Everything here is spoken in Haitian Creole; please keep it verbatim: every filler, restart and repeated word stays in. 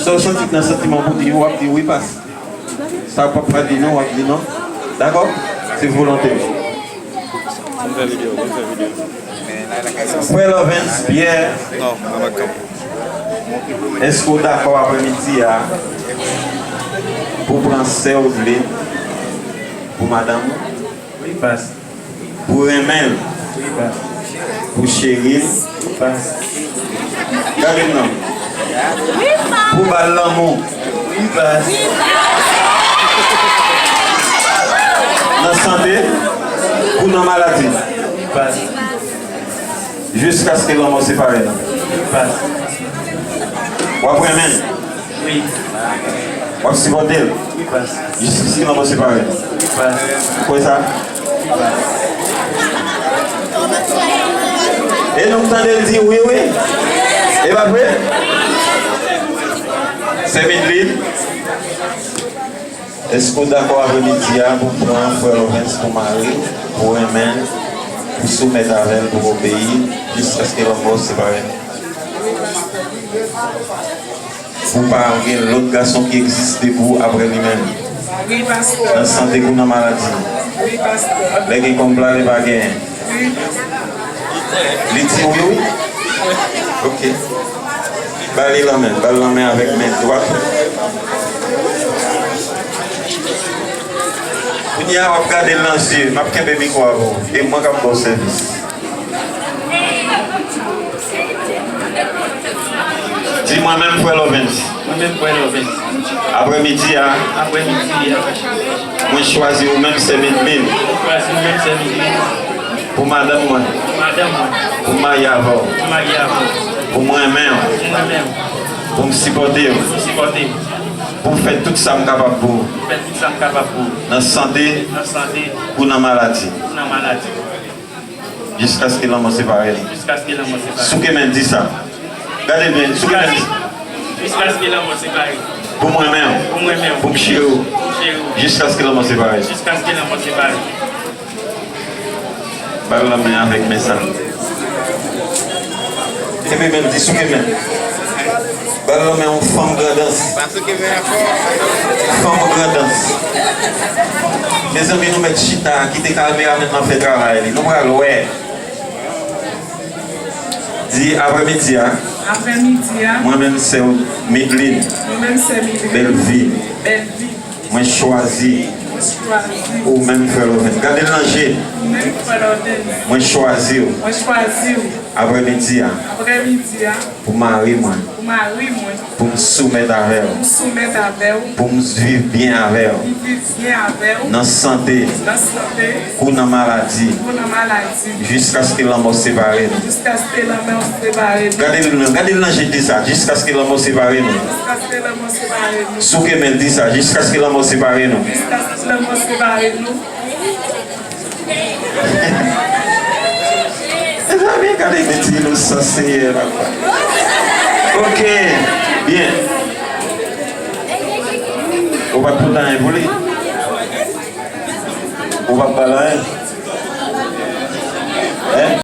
Sa w santi nan santiman pou di, w ap di wi, pas. Sa w p ap pa di non, w ap di non. Dakò? Se volonte w. Mwen fè videyo, mwen fè videyo. Frè Lovens Pierre, èske w dakò aprèmidi a pou pran sè w Dlin pou madanm ou? Wi, pas. Pou renmen l? Wi, pas. Pou cheri l? Wi, pas. Gade m non. Pou ba l lanmou? Wi, pas. Nan sante? Kou nan maladi? Wi, pas. Jiskaske lanmò separe nou. Wi, pas. W ap renmen l? Wi. W ap sipòte l? Wi, pas. Jiskaske lanmò separe nou. Wi, pas. Ou kwè sa? Wi, pas. E nou tande l di wi, wi. E pa vre? Sè Midlin, èske w dakò aprèmidi a pou pran frè Lovens pou mari, pou renmen l, pou soumèt avè l, pou obeyi, jiskaske lanmò separe nou? Pou pa gen lòt gason ki egziste pou ou aprè li menm. Wi, pastè. Nan sante kou nan maladi. Wi, pastè. Lè gen kòb la, lè pa genyen. Wi, pastè. Li di wi, wi. Ok. Ba li lanmen, ba l lanmen avèk men dwat. Kounye a, w ap gade l nan zye, m ap kenbe mikwo a pou ou. E mwen k ap ba w sèvis. Di mwen menm, frè Lovens. Mwen menm, frè Lovens. Aprèmidi a. Aprèmidi a. Mwen chwazi ou menm, sè Midlin. Mwen chwazi ou menm, sè Midlin. Pou madanm mwen. Pou madanm mwen. Pou m marye avè w. Pou m marye avè w. Pou m renmen w. Pou m renmen w. Pou m sipòte w. Pou m sipòte w. Pou m fè tout sa m kapab pou ou. Pou m fè tout sa m kapab pou ou. Nan sante. Nan sante. Kou nan maladi. Kou nan maladi. Jiskaske lanmò separe nou. Jiskaske lanmò separe nou. Souke men, di sa. Gade l byen, souke men, di sa. Jiskaske lanmò separe nou. Pou m renmen w. Pou m renmen w. Pou m cheri w. Pou m cheri w. Jiskaske lanmò separe nou. Jiskaske lanmò separe nou. Ba l lanmen avèk men sa. Kenbe men, di souke men. Ba l lanmen yon fanm Grandans. Fanm Grandans. Mezanmi, nou mèt chita, kite kameramèn nan fè travay li. Nou pral wè. Di aprèmidi a. Aprèmidi a. Mwen menm sè w Midlin. Mwen menm sè Midlin. Bèlvi. Bèlvi. Mwen chwazi. Mwen chwazi. Ou menm, frè Lovens. Gade l nan je. Ou menm, frè Lovens. Mwen chwazi w. Mwen chwazi w. Aprèmidi a. Aprèmidi a. Pou mari mwen. Pou mari mwen. Pou m soumèt avè w. Pou m soumèt avè w. Pou m viv byen avè w. Pou m viv byen avè w. Nan sante. Nan sante. Kou nan maladi. Kou nan maladi. Jiskaske lanmò separe nou. Jiskaske lanmò separe nou. Gade l nan, gade l nan je, di sa. Jiskaske lanmò separe nou. Jiskaske lanmò separe nou. Souke men l, di sa. Jiskaske lanmò separe nou. Jiskaske lanmò separe nou. Mezanmi, gade de ti inosans, Seyè, papa. Ok, byen. Ou pa t pote anyen pou li? Ou pa t ba l anyen?